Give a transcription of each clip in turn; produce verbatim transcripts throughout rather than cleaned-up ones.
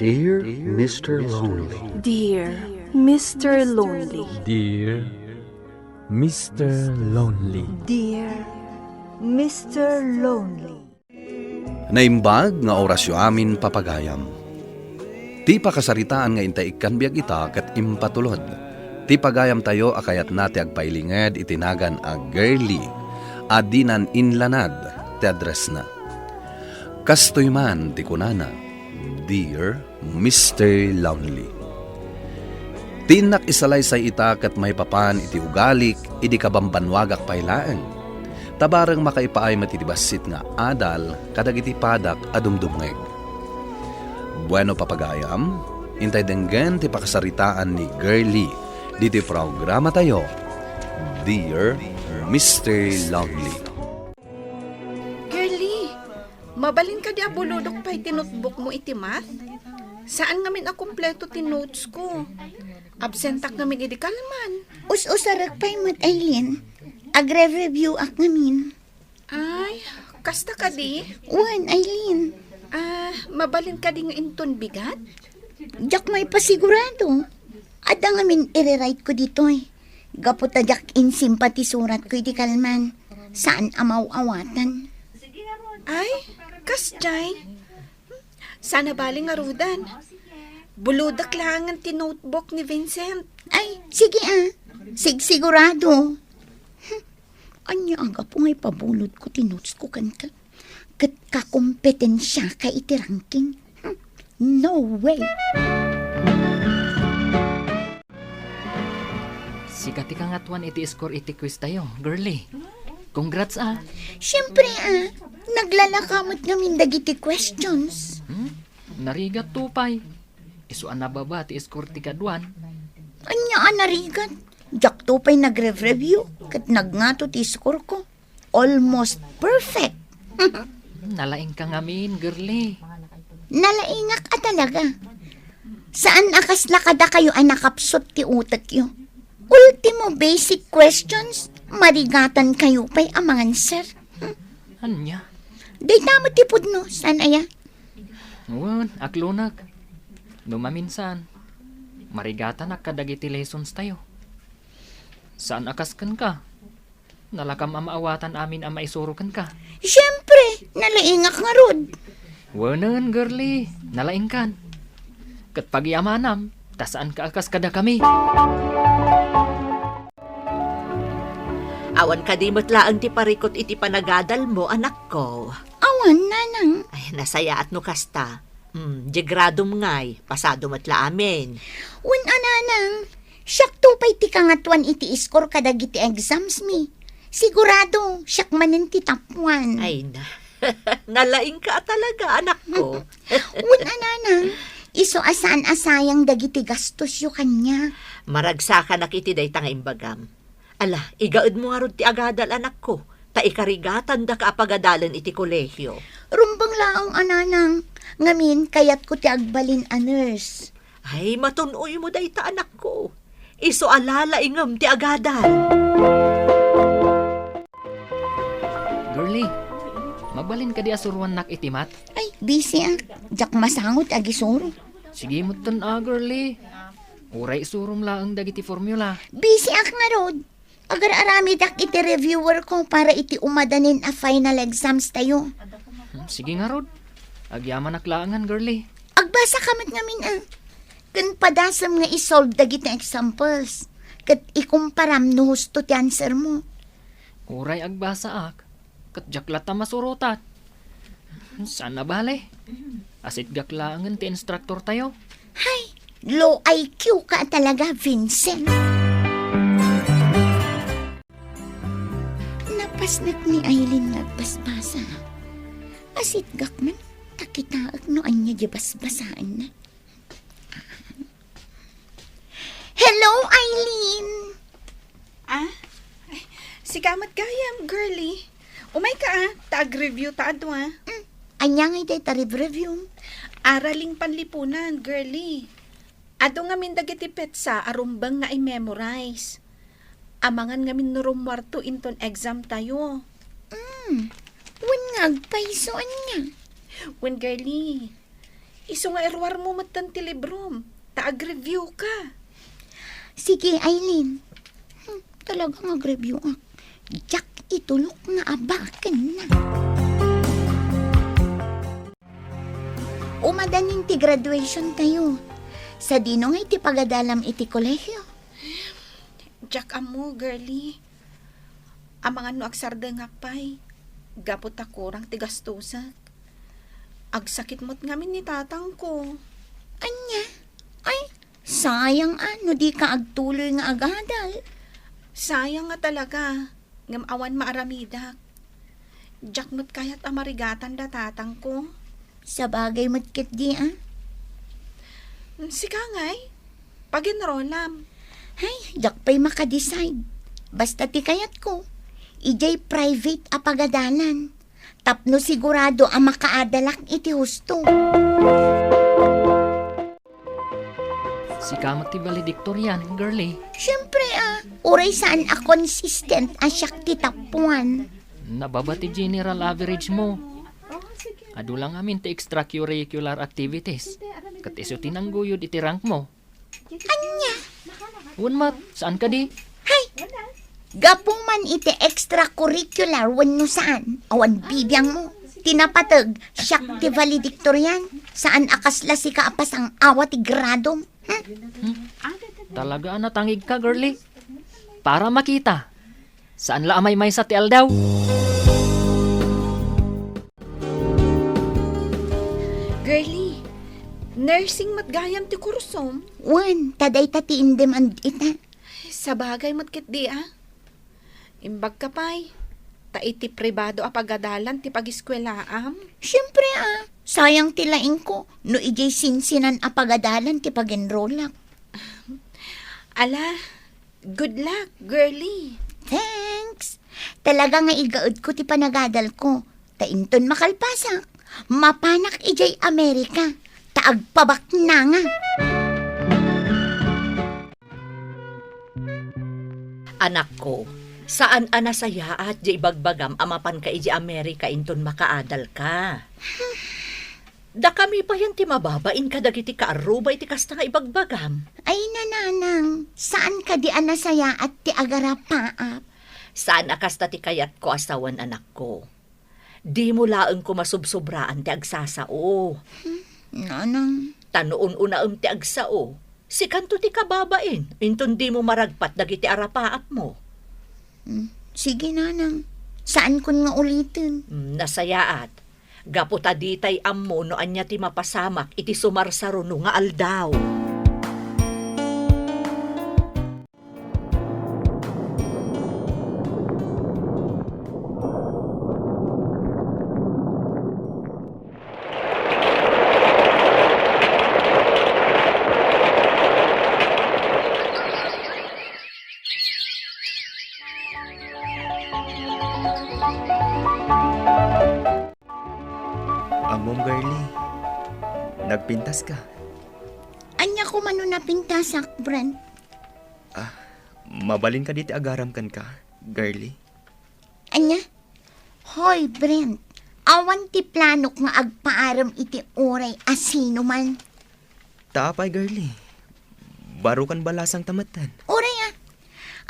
Dear Mister Lonely. Dear Mister Lonely. Dear Mister Lonely. Dear Mister Lonely. Naimbag nga orasyo amin, papagayam. Ti pakasaritaan nga intay ikkan biag ita ket impatulod. Ti pagayamtayo a kayatna ti agpailinged iti nagan a Girlie a dinan inlanad ti addressna. Kastoy man ti kunana, "Dear Mister Lonely." Ti innak isalaysay ita ket maipapan iti ugalik idi kabambannuagak pay laeng. Ta bareng makaipaay met iti bassit nga adal kadagiti padak a dumdumngeg. Bueno, papagayam, intay denggen ti pakasaritaan ni Girlie ditoy programatayo, Dear Mister Lonely. Girlie, mabalin kadi a bulodok pay ti notebook mo iti math? Saan ngamin a kompleto ti notes ko. Absentak ngamin idi kalman. Us-usarek pay met, Aileen. Agre-review ak ngamin. Ay, kasta kadi? Wen, Aileen. Ah, mabalin kadi nga inton bigat? Diak maipasigurado. Adda ngamin ire-write ko ditoy. Gapu ta diak insimpa ti surat ko iti kalman. Saan a maaw-awatan. Ay, kasdiay. Saan a bale ngaruden. Bulodek laengen ti notebook ni Vincent. Ay, sige a. Sigsigurado. Hmm. Ania a gapu nga ipabulod ko ti notes ko kenka? Ket kakompetensiaka iti ranking? Hmm. No way. Sika ti kangatoan iti score iti quiz tayo, Girlie. Congrats, ah. Siyempre, ah. Naglalaka met ngamin dagiti questions. Hmm? Narigatto pay. Isu a nababa ti score ti kaduan. Ania a narigat? Diakto pay nagre-review ket nagngato ti score ko. Almost perfect. Nalaingka ngamin, Girlie. Nalaingak a talaga. Saan a kasla kadakayo a nakapsut ti utekyo. Ultimo basic questions, marigatan kayo pay a manganser. Ania? Dayta met ti pudno, saan aya? Wen, aklonak. No maminsan, marigatanak kadagiti lessons tayo. Saan a kas kenka? Nalakam a maawatan amin a maisuro kenka. Siyempre, nalaingak ngarud. Wenen, Girlie, nalaingkan. Ket pagiamanam, ta saanka a kas kadakami. Awan kadi met laeng ti parikut iti panagadalmo, anakko? Awan, nanang. Ay, nasayaat no kasta. Hmm, diay gradom ngay, pasado met la amin. Wen a, nanang, siakto pay ti kangatoan iti score kadagiti exams mi. Sigurado, siak manen ti top one. Ay na. Nalaingka a talaga, anakko. Wen a, nanang, isu a saan a sayang dagiti gastosyo kaniak. Maragsakanak iti dayta nga imbagam. Ala, igaedmo ngarud ti agadal, anakko, ta ikarigatandaka a pagadalen iti kolehio. Rumbeng laeng a, nanang, ngamin, kayatko ti agbalin a nurse. Ay, matun-oymo dayta, anakko. Isu a lalaingem ti agadal. Girlie, mabalin kadi a suruannak iti math? Ay, busy a. Diak masango ti agisuro. Sige metten a, Girlie. Uray isurom laeng dagiti formula. Busy ak ngarud. Agar-aramidak iti reviewer ko para iti umadanen a final exams tayo. Hmm, sige ngarud. Agyamanak laengen, Girlie. Agbasa ka met ngamin a. Ken padasem nga isolve dagiti examples. Ket ikumparam no husto ti answer mo. Uray agbasaak, ket diak latta masurotan. Saan a bale. Asitgak laengen ti instructor tayo. Hay, low I Q ka talaga, Vincent. Napasnek ni Aileen nga agbasbasa. Asitgak man, ta kitaek no ania diay basbasaenna. Hello, Aileen! Ah? Ay, sika met gayam, Girlie. Umayka a, ta ag-review ta adu a. Mm, ania ngay dayta rev-review? Araling panlipunan, Girlie. Adu ngamin dagiti petsa a rumbeng nga i-memorize. Amangan ngamin no rummuarto inton exam tayo. Mm, wen nga agpayso ania? Wen, Girlie. Isu nga iruarmo metten ti librom, ta agreviewka. Sige, Eileen. Hmm, talaga nga agreviewak. Diak itulok nga abakenna. Umadanin ti graduationtayo. Sadino ngay ti pagadalam iti kolehio? Diak ammo, girlie. Amangan no agsardengak pay, gapu ta kurang ti gastosek. Agsakit met ngamin ni tatangko. Ania? Ay, sayang a, no dika agtuloy nga agadal. Sayang nga talaga, ngem awan maaramidak. Diak met kayat a marigatan da tatangko. Sabagay met ketdi a. Sika ngay, pag-enrollam. Ay, diak pay makadecide. Basta ti kayatko, idiay private a pagadalan. Tapno sigurado a makaadalak iti husto. Sika met ti valedictorian, girlie. Siempre a, uray saan a consistent a siak ti top one. Nababa ti general average mo. Adu la ngamin ti extracurricular activities. Ket isu ti nangguyod iti rank mo. Ania? Wen met, saan kadi? Hay! Gapu man iti extracurricular wenno saan, awan bibiangmo. Ti napateg, siak ti valedictorian, saan a kasla sika a pasang-awa ti gradom. Hmm? Hmm? Talaga a natangigka, girlie. Para makita. Saan la a maymaysa ti aldaw? Girlie, nursing met gayam ti kursom? Wen, ta dayta ti in-demand ita. Sabagay met ketdi a. Imbagka pay, ta iti pribado a pagadalan ti pagiskuelaam. Siempre a, sayang ti laingko no idiay sinsinan a pagadalan ti pag-enrollak. Ala, good luck, girlie. Thanks. Talaga nga igaedko ti panagadalko. Ta inton makalpasak, mapanak idiay Amerika. Ta agpabaknanga. Anakko, saan a nasayaat diay ibagbagam a mapanka idiay Amerika inton makaadalka. Dakami payen ti mababain kadagiti kaarruba iti kasta nga ibagbagam. Ay, nanang, saan kadi a nasayaat ti agarapaap? Saan a kasta ti kayatko a sawen, anakko. Dimo laeng koma sobsobraan ti agsasao. Hmm, nanang. Ta no un-unaem ti agsao, sikanto ti kababain, inton dimo maragpat dagiti arapaapmo. Hmm, sige, nanang. Saankon nga uliten. Hmm, nasayaat. Gapu ta ditay ammo no ania ti mapasamak iti sumarsaruno nga aldaw. Ammom, girlie, nagpintaska. Ania koma no napintasak, Brent? Ah, mabalin kadi ti agaram kenka, girlie? Ania? Hoy, Brent, awan ti planok nga agpaarem iti uray a sinoman. Ta apay, girlie? Baro ken balasangta metten. Uray a,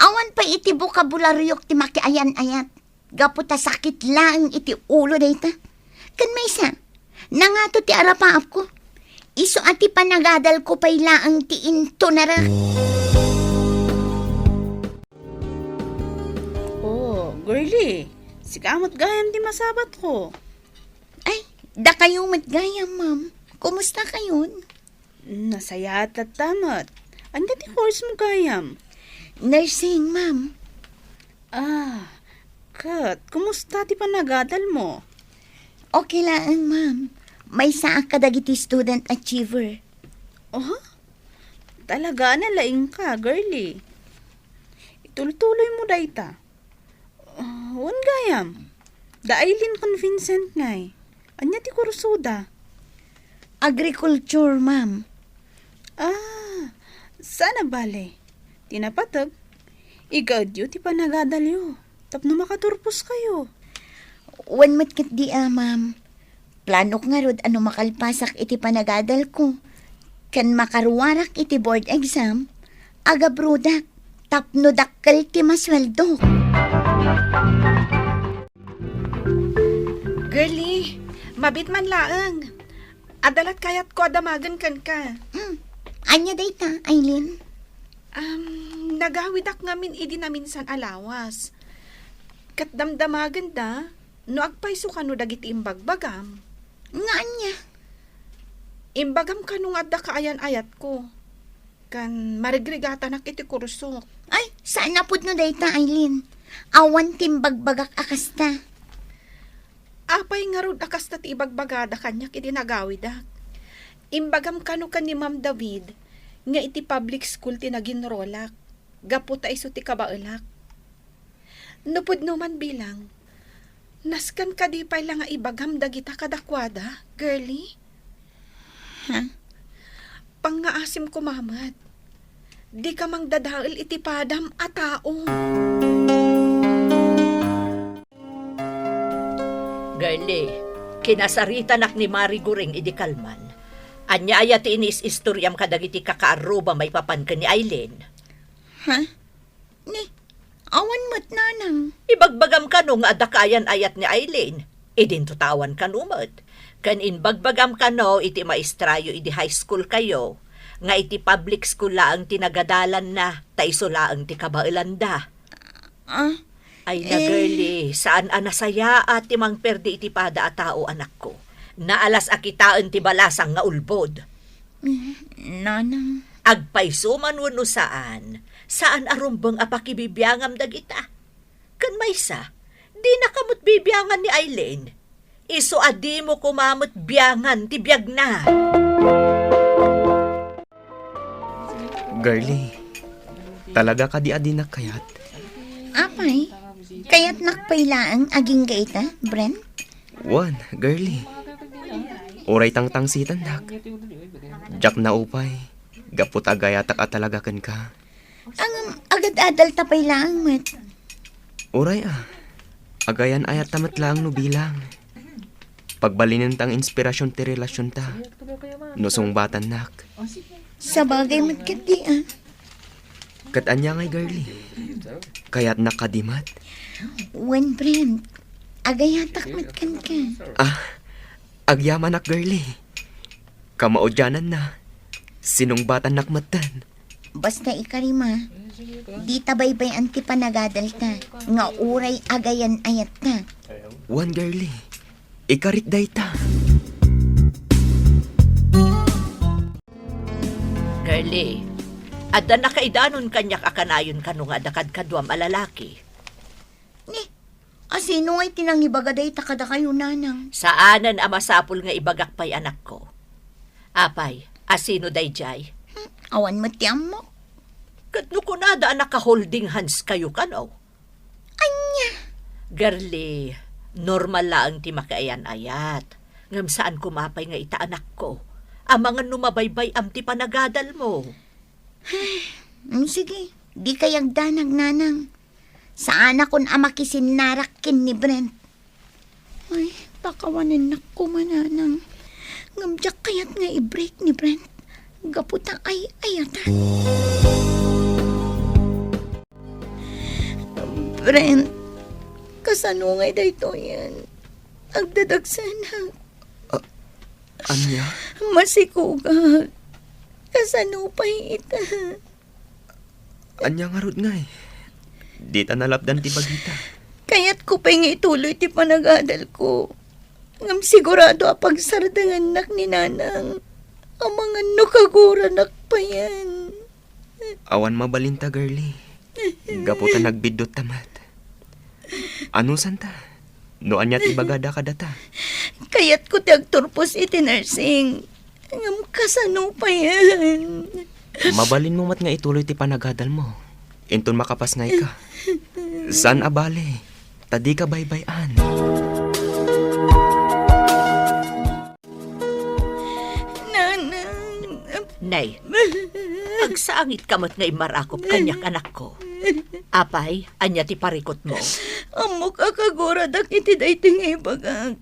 awan pay iti bokabularyok ti makiayan-ayat. Gapu ta sakit laeng iti ulo dayta. Ken maysa, nangato ti arapaapko. Isu a ti panagadalko pay laeng ti intunarek. Oh, girlie, sika met gayam ti masabatko. Ay, dakayo met gayam, ma'am. Kumusta kayon? Nasayaat latta met. Ania ti course mo gayam? Nursing, ma'am. Ah, ket kumusta ti panagadal mo? Okay laeng, ma'am. Maysaak kadagiti student achiever. Oh? Talaga a nalaingka, girlie. Itultuloy mo dayta. Ah, wen gayam, da Aileen ken Vincent ngay. Ania ti kursoda? Agriculture, ma'am. Ah, saan a bale? Ti napateg, igaedyo ti panagadalyo tapno makaturposkayo. Wen met ketdi a, ma'am. Planok ngarud a no makalpasak iti panagadalko, ken makaruarak iti board exam, agabrodak tapno dakkel ti masueldok. Girlie, mabit man laeng. Adda lat kayatko a damagen kenka. Hmm. Ania dayta, Aileen? Um, nagawidak ngamin idi naminsan a lawas. Ket damdamagenda no agpayso kano dagiti imbagbagam. Nga ania? Imbagam kano nga adda kaayan-ayatko. Ken marigrigatanak iti kursok. Ay, saan a pudno dayta, Aileen. Awan ti imbagbagak a kasta. Apay ngarud a kasta ti ibagbagada kaniak idi nagawidak? Imbagam kano ken ni Ma'am David nga iti public school ti naginrolak gapu ta isu ti kabaelak. No pudno man bilang, nasken kadi pay la nga ibagam dagita kadakuada, girlie? Ha? Pangngaasim koma met. Dika mangdadael iti padam a tao. Girlie, kinasaritanak ni Mari Guring idi kalman. Ania aya ti inis-istoriam kadagiti kakaarruba maipapan ken ni Aileen? Ha? Ni, awan met, nanang. Ibagbagam kano nga adda kaayan-ayat ni Aileen. Idinto ta awan kano met. Ken imbagbagam kano iti maestrayo idi high school kayo, nga iti public school laeng ti nagadalanna, ta isu laeng ti kabaelanda. Ah, Ay na, eh. Girlie, saan a nasayaat ti mangperdi iti pada a tao, anakko. Naalas a kitaen ti balasang nga ulbod. Mm, nanang. Agpayso man wenno saan, saan a rumbeng a pakibibiangam dagita. Ken maysa, dinaka met bibiangan ni Aileen. Isu a dimo koma met biangan ti biagna. Girlie, talaga kadi a dinak kayat? Apay, kayatnak pay laeng agingga ita, Brent? Wen, girlie. Uray tangtangsitannak. Diak naupay, gapu ta agayatak a talaga kenka. Ngem agad-adalta pay laeng met. Uray a, agayan-ayatta met laeng no bilang. Pagbalinenta nga inspirasyon ti relasionta no sungbatannak. Sabagay met ketdi a. Ket ania ngay, girlie? Kayatnak kadi met? Wen, Brent. Agayatak met kenka. Ah, agyamanak, girlie. Kamaudiananna, sinungbatannak metten. Basta ikarima, dita baybay-an ti panagadalta nga uray agayan-ayatta. Wen, girlie, ikarik dayta. Girlie, adda nakaidanon kaniak a kanayon kano nga adda kadkaduam a lalaki. Ni, asino ngay ti nangibaga dayta kadakayo, nanang? Saanen a masapul nga ibagak pay, anakko. Apay, asino daydiay? Hmm, awan met ti ammok. Ket no kunada a naka-holding hands kayo kano? Ania? Girlie, normal laeng ti makaayan-ayat. Ngem saan koma pay nga ita, anakko. Amangan no mabaybay-am ti panagadalmo. Hmm, sige, dikay agdanag, nanang. Saanakon a makisinnarak ken ni Brent. Ay, pakawanennak koma, nanang. Ngem diak kayat nga i-break ni Brent. Gapu ta ay-ayatak. Brent, kasano ngay daytoyen? Agdadagsenak. Ah, ania? Masikugak. Kasano pay ita? Ania ngarud ngay? Dita nalapdan ti bagita. Kayatko pay nga ituloy ti panagadalko. Ngem sigurado a pagsardengennak ni nanang. Amangan no kaguranak payen. Awan mabalinta, girlie. Gapu ta nagbiddotta met. Anusanta? No ania ti ibagada kadata? Kayatko ti agturpos iti nursing. Ngem kasano payen? Mabalinmo met nga ituloy ti panagadalmo. Inton makapas ngay ka. Saan a bale, ta dika baybay-an. Nanang. Nay, agsangit ka met nga immarakop kaniak, anakko. Apay, ania ti parikutmo? Ammok a kaguradak iti daytoy nga ibagak.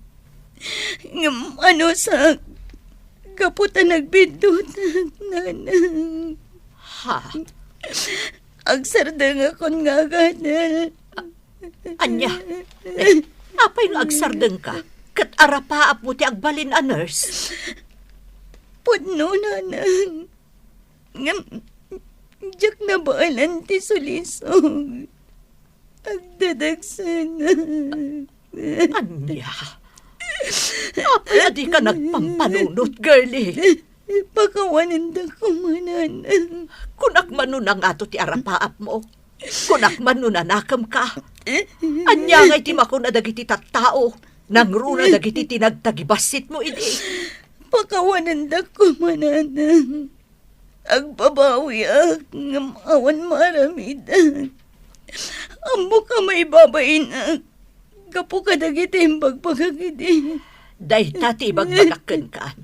Ngem anusak, gapu ta nagbiddutak, nanang. Ha? Agsardengakon nga agadal. Ania? Eh, apay nga agsardengka? Ket arapaapmo ti agbalin a nurse? Pudno, nanang. Ngem, diak nabaelan ti sulisog. Agdadagsenak. Ania? Apay a dika nagpampanunot, girlie? Pakawanendak koma, nanang. Kunak man no nangato ti arapaapmo. Kunak man no nanakemka. Ania ngay ti makuna dagiti tattao? Nangruna dagiti tinagtagibassitmo idi. Pakawanendak koma, nanang. Agbabawiak ngem awan maaramidak. Ammok a maibabainak gapu kadagiti imbagbagak idi. Dayta ti ibagbagak kenka,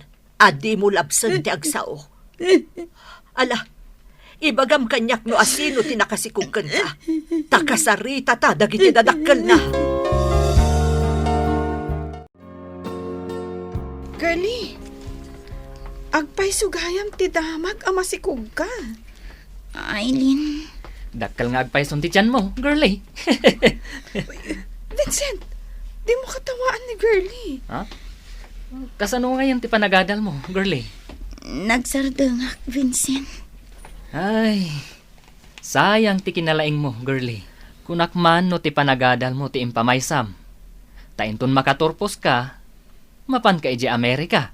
a dimo labsen ti agsao. Ala, ibagam kaniak no asino ti nakasikog kenka. Ta kasaritata dagiti dadakkelna. Girlie, agpayso gayam ti damag a masikogka. Aileen. Dakkel nga agpayson ti tianmo, girlie. Vincent, dimo katawaan ni Girlie. Ha? Kasano ngayen ti panagadalmo, girlie? Nagsardengak, Vincent. Ay, sayang ti kinalaingmo, girlie. Kunak man no ti panagadalmo ti impamaysam. Ta inton makaturposka, mapanka idiay Amerika.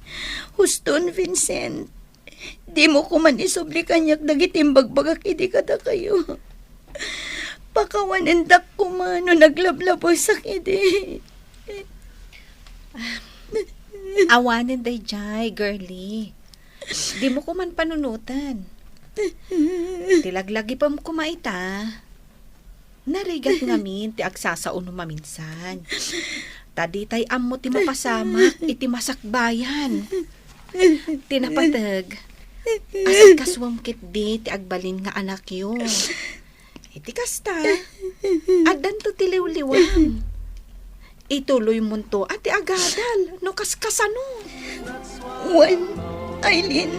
Huston, Vincent. Dimo koman isubli kaniak dagiti imbagbagak idi kadakayo. Pakawanendak koma no naglablabesak idi. Awanen daydiay, girlie. Dimo koman panunoten. Ti laglagipem koma ita, narigat ngamin ti agsasao no maminsan. Ta ditay ammo ti mapasamak iti masakbayan. Ti napateg, asikasuem ketdi ti agbalin nga anakyo. Iti kasta, addanto ti liwliwam. Ituloymonto a ti agadal no kaskasano. Wen, Aileen.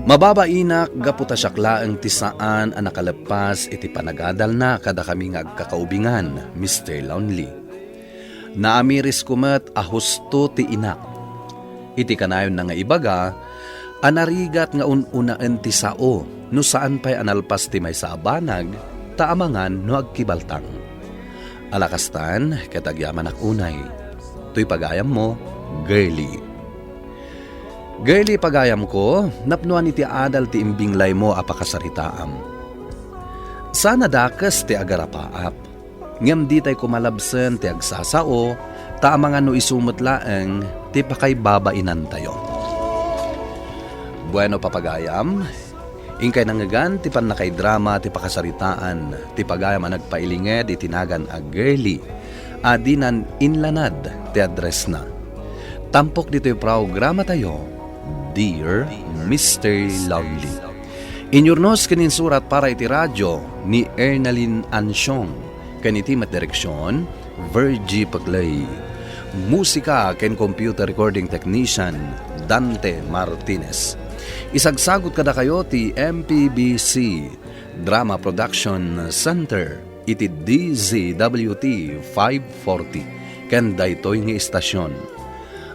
Mababainak gapu ta siak laeng ti saan a nakaleppas iti panagadalna kadakami nga agkakaubingan, Mister Lonely. Naamirisko met a husto ti inak. Iti kanayonna nga ibaga a narigat nga un-unaen ti sao no saan pay a nalpas ti maysa a banag ta amangan no agkibaltang. Ala kastan, ket agyamanak unay. Toy pagayammo, Girlie. Girlie, pagayamko, napnoan iti adal ti imbinglaymo a pakasaritaam. Saan a dakes ti agarapaap. Ngem ditay koma labsen ti agsasao, ta amangan no isu met laeng ti pakaibabainantayo. Bueno, papagayam, inkay nangngegan ti pannakaidrama ti pakasaritaan ti pagayam a nagpailinged iti nagan a Girlie a dinan inlanad ti addressna. Tampok ditoy programatayo, Dear Mister Lonely. Inyurnos ken insurat para iti radio ni Ernalyn Ansiong. Ken iti met direksion, Virgie Paclay. Musika ken computer recording technician, Dante Martinez. Isagsagut kadakayo ti M P B C Drama Production Center iti D Z W T five forty. Ken daytoy nga istasyon,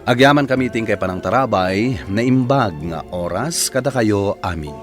agyamankami iti inkay panangtarabay, naimbag nga oras kadakayo amin.